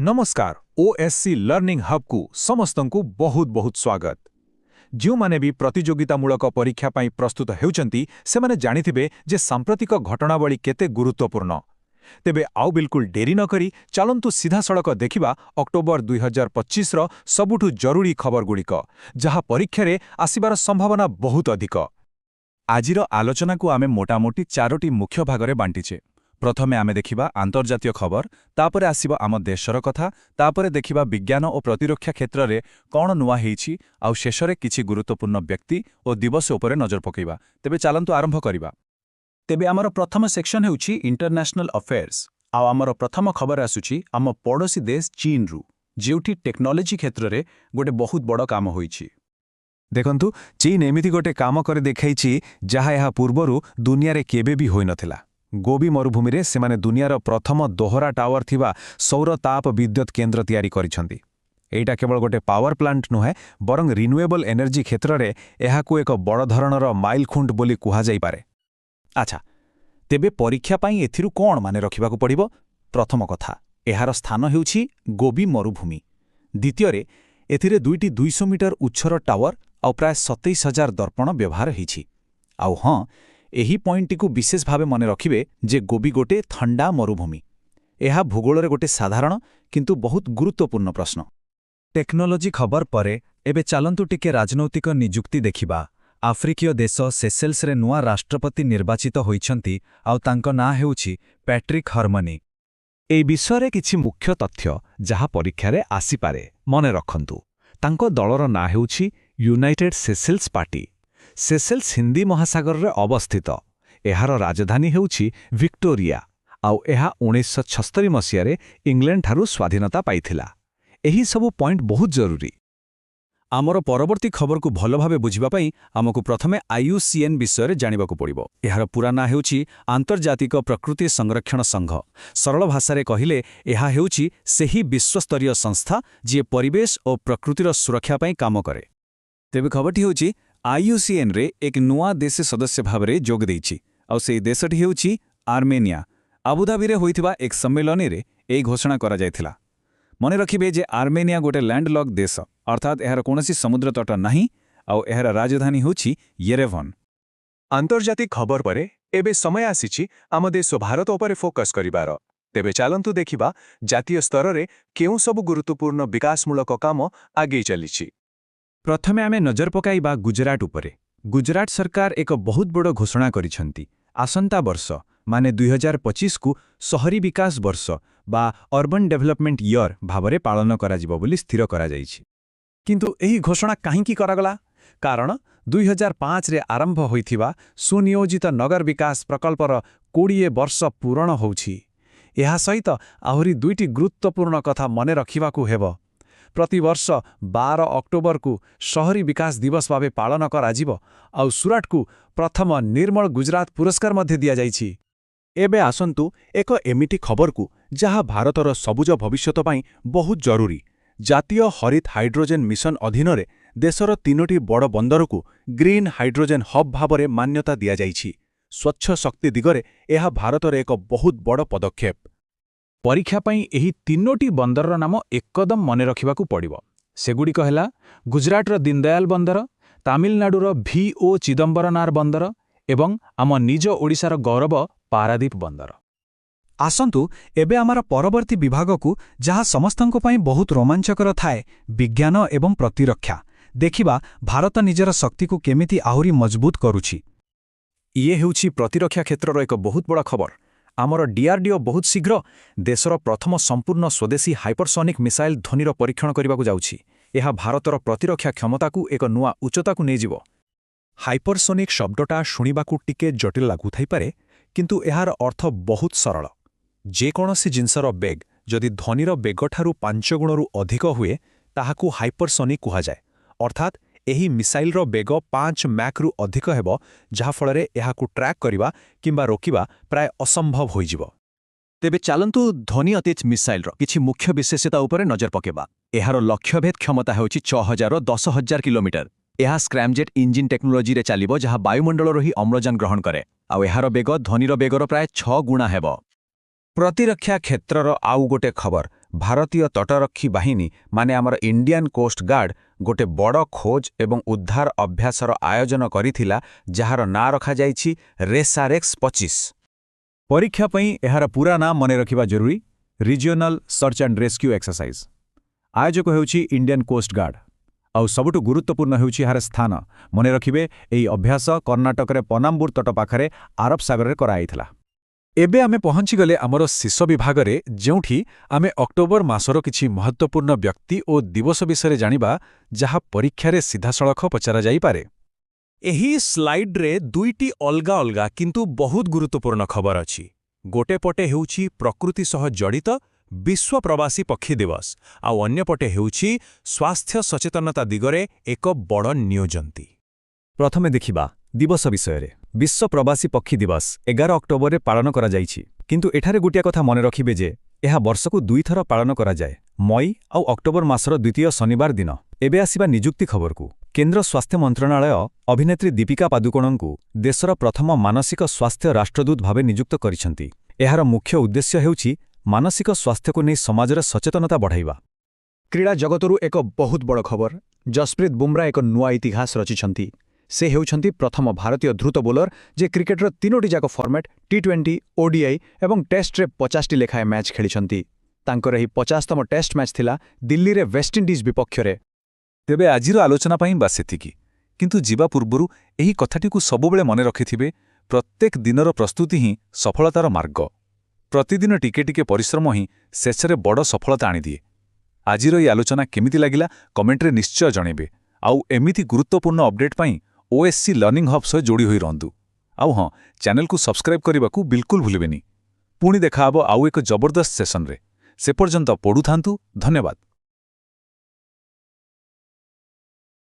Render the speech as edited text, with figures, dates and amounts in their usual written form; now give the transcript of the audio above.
ନମସ୍କାର, ଓଏସସି ଲର୍ଣ୍ଣିଂ ହବ୍କୁ ସମସ୍ତଙ୍କୁ ବହୁତ ବହୁତ ସ୍ୱାଗତ। ଯେଉଁମାନେ ବି ପ୍ରତିଯୋଗିତାମୂଳକ ପରୀକ୍ଷା ପାଇଁ ପ୍ରସ୍ତୁତ ହେଉଛନ୍ତି, ସେମାନେ ଜାଣିଥିବେ ଯେ ସାମ୍ପ୍ରତିକ ଘଟଣାବଳୀ କେତେ ଗୁରୁତ୍ୱପୂର୍ଣ୍ଣ। ତେବେ ଆଉ ବିଲକୁଲ ଡେରି ନକରି ଚାଲନ୍ତୁ ସିଧାସଳଖ ଦେଖିବା ଅକ୍ଟୋବର 2025ର ସବୁଠୁ ଜରୁରୀ ଖବରଗୁଡ଼ିକ, ଯାହା ପରୀକ୍ଷାରେ ଆସିବାର ସମ୍ଭାବନା ବହୁତ ଅଧିକ। ଆଜିର ଆଲୋଚନାକୁ ଆମେ ମୋଟାମୋଟି ଚାରୋଟି ମୁଖ୍ୟ ଭାଗରେ ବାଣ୍ଟିଛେ। ପ୍ରଥମେ ଆମେ ଦେଖିବା ଆନ୍ତର୍ଜାତୀୟ ଖବର, ତାପରେ ଆସିବ ଆମ ଦେଶର କଥା, ତାପରେ ଦେଖିବା ବିଜ୍ଞାନ ଓ ପ୍ରତିରକ୍ଷା କ୍ଷେତ୍ରରେ କ'ଣ ନୂଆ ହେଇଛି, ଆଉ ଶେଷରେ କିଛି ଗୁରୁତ୍ୱପୂର୍ଣ୍ଣ ବ୍ୟକ୍ତି ଓ ଦିବସ ଉପରେ ନଜର ପକାଇବା। ତେବେ ଚାଲନ୍ତୁ ଆରମ୍ଭ କରିବା। ତେବେ ଆମର ପ୍ରଥମ ସେକ୍ସନ ହେଉଛି ଇଣ୍ଟରନ୍ୟାସନାଲ ଆଫେୟାର୍ସ। ଆଉ ଆମର ପ୍ରଥମ ଖବର ଆସୁଛି ଆମ ପଡ଼ୋଶୀ ଦେଶ ଚୀନରୁ, ଯେଉଁଠି ଟେକ୍ନୋଲୋଜି କ୍ଷେତ୍ରରେ ଗୋଟେ ବହୁତ ବଡ଼ କାମ ହୋଇଛି। ଦେଖନ୍ତୁ, ଚୀନ ଏମିତି ଗୋଟେ କାମ କରି ଦେଖାଇଛି ଯାହା ଏହା ପୂର୍ବରୁ ଦୁନିଆରେ କେବେ ବି ହୋଇନଥିଲା। ଗୋବି ମରୁଭୂମିରେ ସେମାନେ ଦୁନିଆର ପ୍ରଥମ ଦୋହରା ଟାୱାର ଥିବା ସୌର ତାପ ବିଦ୍ୟୁତ୍ କେନ୍ଦ୍ର ତିଆରି କରିଛନ୍ତି। ଏଇଟା କେବଳ ଗୋଟେ ପାୱାର ପ୍ଲାଣ୍ଟ ନୁହେଁ, ବରଂ ରିନ୍ୟୁଏବଲ୍ ଏନର୍ଜି କ୍ଷେତ୍ରରେ ଏହାକୁ ଏକ ବଡ଼ ଧରଣର ମାଇଲଖୁଣ୍ଟ ବୋଲି କୁହାଯାଇପାରେ। ଆଚ୍ଛା, ତେବେ ପରୀକ୍ଷା ପାଇଁ ଏଥିରୁ କ'ଣ ମନେ ରଖିବାକୁ ପଡ଼ିବ? ପ୍ରଥମ କଥା, ଏହାର ସ୍ଥାନ ହେଉଛି ଗୋବି ମରୁଭୂମି। ଦ୍ୱିତୀୟରେ, ଏଥିରେ ଦୁଇଟି 200 ମିଟର ଉଚ୍ଚର ଟାୱାର ଆଉ ପ୍ରାୟ 27,000 ଦର୍ପଣ ବ୍ୟବହାର ହେଇଛି। ଆଉ ହଁ, ଏହି ପଏଣ୍ଟଟିକୁ ବିଶେଷ ଭାବେ ମନେ ରଖିବେ ଯେ ଗୋବି ଗୋଟେ ଥଣ୍ଡା ମରୁଭୂମି। ଏହା ଭୂଗୋଳରେ ଗୋଟେ ସାଧାରଣ କିନ୍ତୁ ବହୁତ ଗୁରୁତ୍ୱପୂର୍ଣ୍ଣ ପ୍ରଶ୍ନ। ଟେକ୍ନୋଲୋଜି ଖବର ପରେ ଏବେ ଚାଲନ୍ତୁ ଟିକେ ରାଜନୈତିକ ନିଯୁକ୍ତି ଦେଖିବା। ଆଫ୍ରିକୀୟ ଦେଶ ସେସେଲ୍ସରେ ନୂଆ ରାଷ୍ଟ୍ରପତି ନିର୍ବାଚିତ ହୋଇଛନ୍ତି, ଆଉ ତାଙ୍କ ନାଁ ହେଉଛି ପ୍ୟାଟ୍ରିକ୍ ହର୍ମନି। ଏହି ବିଷୟରେ କିଛି ମୁଖ୍ୟ ତଥ୍ୟ ଯାହା ପରୀକ୍ଷାରେ ଆସିପାରେ, ମନେ ରଖନ୍ତୁ। ତାଙ୍କ ଦଳର ନାଁ ହେଉଛି United Seychelles party. Seychelles Hindi ମହାସାଗରରେ ଅବସ୍ଥିତ। ଏହାର ରାଜଧାନୀ ହେଉଛି ଭିକ୍ଟୋରିଆ, ଆଉ ଏହା 1976 ମସିହାରେ ଇଂଲଣ୍ଡଠାରୁ ସ୍ୱାଧୀନତା ପାଇଥିଲା। ଏହି ସବୁ ପଏଣ୍ଟ ବହୁତ ଜରୁରୀ। ଆମର ପରବର୍ତ୍ତୀ ଖବରକୁ ଭଲ ଭାବେ ବୁଝିବା ପାଇଁ ଆମକୁ ପ୍ରଥମେ ଆଇୟୁସିଏନ୍ ବିଷୟରେ ଜାଣିବାକୁ ପଡ଼ିବ। ଏହାର ପୁରା ନାଁ ହେଉଛି ଆନ୍ତର୍ଜାତିକ ପ୍ରକୃତି ସଂରକ୍ଷଣ ସଂଘ। ସରଳ ଭାଷାରେ କହିଲେ, ଏହା ହେଉଛି ସେହି ବିଶ୍ୱସ୍ତରୀୟ ସଂସ୍ଥା ଯିଏ ପରିବେଶ ଓ ପ୍ରକୃତିର ସୁରକ୍ଷା ପାଇଁ କାମ କରେ। ତେବେ ଖବରଟି ହେଉଛି, ଆଇୟୁସିଏନ୍ରେ ଏକ ନୂଆ ଦେଶ ସଦସ୍ୟ ଭାବରେ ଯୋଗ ଦେଇଛି, ଆଉ ସେହି ଦେଶଟି ହେଉଛି ଆର୍ମେନିଆ। ଆବୁଧାବିରେ ହୋଇଥିବା ଏକ ସମ୍ମିଳନୀରେ ଏହି ଘୋଷଣା କରାଯାଇଥିଲା। ମନେ ରଖିବେ ଯେ ଆର୍ମେନିଆ ଗୋଟେ ଲ୍ୟାଣ୍ଡଲକ୍ ଦେଶ, ଅର୍ଥାତ୍ ଏହାର କୌଣସି ସମୁଦ୍ର ତଟ ନାହିଁ, ଆଉ ଏହାର ରାଜଧାନୀ ହେଉଛି ୟେରେଭନ୍। ଆନ୍ତର୍ଜାତିକ ଖବର ପରେ ଏବେ ସମୟ ଆସିଛି ଆମ ଦେଶ ଭାରତ ଉପରେ ଫୋକସ୍ କରିବାର। ତେବେ ଚାଲନ୍ତୁ ଦେଖିବା ଜାତୀୟ ସ୍ତରରେ କେଉଁ ସବୁ ଗୁରୁତ୍ୱପୂର୍ଣ୍ଣ ବିକାଶମୂଳକ କାମ ଆଗେଇ ଚାଲିଛି। ପ୍ରଥମେ ଆମେ ନଜର ପକାଇବା ଗୁଜରାଟ ଉପରେ। ଗୁଜରାଟ ସରକାର ଏକ ବହୁତ ବଡ଼ ଘୋଷଣା କରିଛନ୍ତି। ଆସନ୍ତା ବର୍ଷ, ମାନେ 2025କୁ ସହରୀ ବିକାଶ ବର୍ଷ ବା ଅର୍ବାନ୍ ଡେଭଲପମେଣ୍ଟ ଇୟର ଭାବରେ ପାଳନ କରାଯିବ ବୋଲି ସ୍ଥିର କରାଯାଇଛି। କିନ୍ତୁ ଏହି ଘୋଷଣା କାହିଁକି କରାଗଲା? କାରଣ 2005ରେ ଆରମ୍ଭ ହୋଇଥିବା ସୁନିୟୋଜିତ ନଗର ବିକାଶ ପ୍ରକଳ୍ପର 20 ବର୍ଷ ପୂରଣ ହେଉଛି। ଏହା ସହିତ ଆହୁରି ଦୁଇଟି ଗୁରୁତ୍ୱପୂର୍ଣ୍ଣ କଥା ମନେ ରଖିବାକୁ ହେବ। ପ୍ରତିବର୍ଷ 12 ଅକ୍ଟୋବରକୁ ସହରୀ ବିକାଶ ଦିବସ ଭାବେ ପାଳନ କରାଯିବ, ଆଉ ସୁରାଟକୁ ପ୍ରଥମ ନିର୍ମଳ ଗୁଜରାଟ ପୁରସ୍କାର ମଧ୍ୟ ଦିଆଯାଇଛି। ଏବେ ଆସନ୍ତୁ ଏକ ଏମିତି ଖବରକୁ ଯାହା ଭାରତର ସବୁଜ ଭବିଷ୍ୟତ ପାଇଁ ବହୁତ ଜରୁରୀ। ଜାତୀୟ ହରିତ ହାଇଡ୍ରୋଜେନ୍ ମିଶନ ଅଧୀନରେ ଦେଶର ତିନୋଟି ବଡ଼ ବନ୍ଦରକୁ ଗ୍ରୀନ୍ ହାଇଡ୍ରୋଜେନ୍ ହବ୍ ଭାବରେ ମାନ୍ୟତା ଦିଆଯାଇଛି। ସ୍ୱଚ୍ଛ ଶକ୍ତି ଦିଗରେ ଏହା ଭାରତର ଏକ ବହୁତ ବଡ଼ ପଦକ୍ଷେପ। ପରୀକ୍ଷା ପାଇଁ ଏହି ତିନୋଟି ବନ୍ଦରର ନାମ ଏକଦମ ମନେ ରଖିବାକୁ ପଡ଼ିବ। ସେଗୁଡ଼ିକ ହେଲା ଗୁଜରାଟର ଦୀନଦୟାଲ ବନ୍ଦର, ତାମିଲନାଡୁର ଭି ଓ ଚିଦମ୍ବରନାର ବନ୍ଦର ଏବଂ ଆମ ନିଜ ଓଡ଼ିଶାର ଗୌରବ ପାରାଦୀପ ବନ୍ଦର। ଆସନ୍ତୁ ଏବେ ଆମର ପରବର୍ତ୍ତୀ ବିଭାଗକୁ, ଯାହା ସମସ୍ତଙ୍କ ପାଇଁ ବହୁତ ରୋମାଞ୍ଚକର ଥାଏ, ବିଜ୍ଞାନ ଏବଂ ପ୍ରତିରକ୍ଷା। ଦେଖିବା ଭାରତ ନିଜର ଶକ୍ତିକୁ କେମିତି ଆହୁରି ମଜବୁତ କରୁଛି। ଇଏ ହେଉଛି ପ୍ରତିରକ୍ଷା କ୍ଷେତ୍ରର ଏକ ବହୁତ ବଡ଼ ଖବର। ଆମର ଡିଆର୍ଡିଓ ବହୁତ ଶୀଘ୍ର ଦେଶର ପ୍ରଥମ ସମ୍ପୂର୍ଣ୍ଣ ସ୍ୱଦେଶୀ ହାଇପରସୋନିକ୍ ମିସାଇଲ୍ ଧ୍ୱନିର ପରୀକ୍ଷଣ କରିବାକୁ ଯାଉଛି। ଏହା ଭାରତର ପ୍ରତିରକ୍ଷା କ୍ଷମତାକୁ ଏକ ନୂଆ ଉଚ୍ଚତାକୁ ନେଇଯିବ। ହାଇପରସୋନିକ୍ ଶବ୍ଦଟା ଶୁଣିବାକୁ ଟିକେ ଜଟିଳ ଲାଗୁଥାଇପାରେ, କିନ୍ତୁ ଏହାର ଅର୍ଥ ବହୁତ ସରଳ। ଯେକୌଣସି ଜିନିଷର ବେଗ ଯଦି ଧ୍ୱନିର ବେଗଠାରୁ 5 ଗୁଣରୁ ଅଧିକ ହୁଏ, ତାହାକୁ ହାଇପରସୋନିକ୍ କୁହାଯାଏ। ଅର୍ଥାତ୍ ଏହି ମିସାଇଲ୍ର ବେଗ 5 ମ୍ୟାକ୍ରୁ ଅଧିକ ହେବ, ଯାହାଫଳରେ ଏହାକୁ ଟ୍ରାକ୍ କରିବା କିମ୍ବା ରୋକିବା ପ୍ରାୟ ଅସମ୍ଭବ ହୋଇଯିବ। ତେବେ ଚାଲନ୍ତୁ ଧ୍ୱନି ଅତିଥ୍ ମିସାଇଲ୍ର କିଛି ମୁଖ୍ୟ ବିଶେଷତା ଉପରେ ନଜର ପକାଇବା। ଏହାର ଲକ୍ଷ୍ୟଭେଦ କ୍ଷମତା ହେଉଛି 6000ରୁ 10,000 କିଲୋମିଟର। ଏହା ସ୍କ୍ରାମଜେଟ୍ ଇଞ୍ଜିନ୍ ଟେକ୍ନୋଲୋଜିରେ ଚାଲିବ, ଯାହା ବାୟୁମଣ୍ଡଳରୁ ହିଁ ଅମ୍ଳଜାନ ଗ୍ରହଣ କରେ, ଆଉ ଏହାର ବେଗ ଧ୍ୱନିର ବେଗର ପ୍ରାୟ 6 ଗୁଣା ହେବ। ପ୍ରତିରକ୍ଷା କ୍ଷେତ୍ରର ଆଉ ଗୋଟେ ଖବର ଭାରତୀୟ ତଟରକ୍ଷୀ ବାହିନୀ ମାନେ ଆମର ଇଣ୍ଡିଆନ୍ କୋଷ୍ଟ ଗାର୍ଡ ଗୋଟେ ବଡ଼ ଖୋଜ ଏବଂ ଉଦ୍ଧାର ଅଭ୍ୟାସର ଆୟୋଜନ କରିଥିଲା, ଯାହାର ନାଁ ରଖାଯାଇଛି ରେସାରେକ୍ସ 25। ପରୀକ୍ଷା ପାଇଁ ଏହାର ପୂରା ନାଁ ମନେ ରଖିବା ଜରୁରୀ, Regional Search and Rescue Exercise। ଆୟୋଜକ ହେଉଛି ଇଣ୍ଡିଆନ୍ କୋଷ୍ଟ ଗାର୍ଡ। ଆଉ ସବୁଠୁ ଗୁରୁତ୍ୱପୂର୍ଣ୍ଣ ହେଉଛି ଏହାର ସ୍ଥାନ। ମନେ ରଖିବେ, ଏହି ଅଭ୍ୟାସ କର୍ଣ୍ଣାଟକରେ ପନାମ୍ବୁର ତଟ ପାଖରେ ଆରବ ସାଗରରେ କରାଯାଇଥିଲା। ଏବେ ଆମେ ପହଞ୍ଚିଗଲେ ଆମର ଶେଷ ବିଭାଗରେ, ଯେଉଁଠି ଆମେ ଅକ୍ଟୋବର ମାସର କିଛି ମହତ୍ତ୍ୱପୂର୍ଣ୍ଣ ବ୍ୟକ୍ତି ଓ ଦିବସ ବିଷୟରେ ଜାଣିବା, ଯାହା ପରୀକ୍ଷାରେ ସିଧାସଳଖ ପଚରାଯାଇପାରେ। ଏହି ସ୍ଲାଇଡ୍ରେ ଦୁଇଟି ଅଲଗା ଅଲଗା କିନ୍ତୁ ବହୁତ ଗୁରୁତ୍ୱପୂର୍ଣ୍ଣ ଖବର ଅଛି। ଗୋଟେ ପଟେ ହେଉଛି ପ୍ରକୃତି ସହ ଜଡ଼ିତ ବିଶ୍ୱ ପ୍ରବାସୀ ପକ୍ଷୀ ଦିବସ, ଆଉ ଅନ୍ୟପଟେ ହେଉଛି ସ୍ୱାସ୍ଥ୍ୟ ସଚେତନତା ଦିଗରେ ଏକ ବଡ଼ ନିୟୋଜନ୍ତି। ପ୍ରଥମେ ଦେଖିବା ଦିବସ ବିଷୟରେ। ବିଶ୍ୱ ପ୍ରବାସୀ ପକ୍ଷୀ ଦିବସ 11 ଅକ୍ଟୋବରରେ ପାଳନ କରାଯାଇଛି। କିନ୍ତୁ ଏଠାରେ ଗୋଟିଏ କଥା ମନେ ରଖିବେ ଯେ ଏହା ବର୍ଷକୁ ଦୁଇଥର ପାଳନ କରାଯାଏ, ମଇ ଆଉ ଅକ୍ଟୋବର ମାସର ଦ୍ୱିତୀୟ ଶନିବାର ଦିନ। ଏବେ ଆସିବା ନିଯୁକ୍ତି ଖବରକୁ। କେନ୍ଦ୍ର ସ୍ୱାସ୍ଥ୍ୟ ମନ୍ତ୍ରଣାଳୟ ଅଭିନେତ୍ରୀ ଦୀପିକା ପାଦୁକୋଣଙ୍କୁ ଦେଶର ପ୍ରଥମ ମାନସିକ ସ୍ୱାସ୍ଥ୍ୟ ରାଷ୍ଟ୍ରଦୂତ ଭାବେ ନିଯୁକ୍ତ କରିଛନ୍ତି। ଏହାର ମୁଖ୍ୟ ଉଦ୍ଦେଶ୍ୟ ହେଉଛି ମାନସିକ ସ୍ୱାସ୍ଥ୍ୟକୁ ନେଇ ସମାଜରେ ସଚେତନତା ବଢ଼ାଇବା। କ୍ରୀଡ଼ା ଜଗତରୁ ଏକ ବହୁତ ବଡ଼ ଖବର। ଜସପ୍ରୀତ ବୁମ୍ରା ଏକ ନୂଆ ଇତିହାସ ରଚିଛନ୍ତି। ସେ ହେଉଛନ୍ତି ପ୍ରଥମ ଭାରତୀୟ ଦ୍ରୁତ ବୋଲର ଯେ କ୍ରିକେଟର ତିନୋଟି ଯାକ ଫର୍ମାଟ୍, ଟି-20, ଓଡିଆଇ ଏବଂ ଟେଷ୍ଟରେ 50ଟି ଲେଖାଏଁ ମ୍ୟାଚ୍ ଖେଳିଛନ୍ତି। ତାଙ୍କର ଏହି 50ତମ ଟେଷ୍ଟ ମ୍ୟାଚ୍ ଥିଲା ଦିଲ୍ଲୀରେ ୱେଷ୍ଟଇଣ୍ଡିଜ୍ ବିପକ୍ଷରେ। ତେବେ ଆଜିର ଆଲୋଚନା ପାଇଁ ବାସ୍ ସେତିକି। କିନ୍ତୁ ଯିବା ପୂର୍ବରୁ ଏହି କଥାଟିକୁ ସବୁବେଳେ ମନେ ରଖିଥିବେ, ପ୍ରତ୍ୟେକ ଦିନର ପ୍ରସ୍ତୁତି ହିଁ ସଫଳତାର ମାର୍ଗ। ପ୍ରତିଦିନ ଟିକେ ଟିକେ ପରିଶ୍ରମ ହିଁ ଶେଷରେ ବଡ଼ ସଫଳତା ଆଣିଦିଏ। ଆଜିର ଏହି ଆଲୋଚନା କେମିତି ଲାଗିଲା, କମେଣ୍ଟରେ ନିଶ୍ଚୟ ଜଣେଇବେ। ଆଉ ଏମିତି ଗୁରୁତ୍ୱପୂର୍ଣ୍ଣ ଅପଡେଟ୍ ପାଇଁ ଓଏସ୍ସି ଲର୍ଣ୍ଣିଂ ହବ୍ ସହ ଯୋଡ଼ି ହୋଇ ରହନ୍ତୁ। ଆଉ ହଁ, ଚ୍ୟାନେଲକୁ ସବସ୍କ୍ରାଇବ୍ କରିବାକୁ ବିଲକୁଲ ଭୁଲିବେନି। ପୁଣି ଦେଖାହେବ ଆଉ ଏକ ଜବରଦସ୍ତ ସେସନରେ। ସେ ପର୍ଯ୍ୟନ୍ତ ପଢ଼ୁଥାନ୍ତୁ। ଧନ୍ୟବାଦ।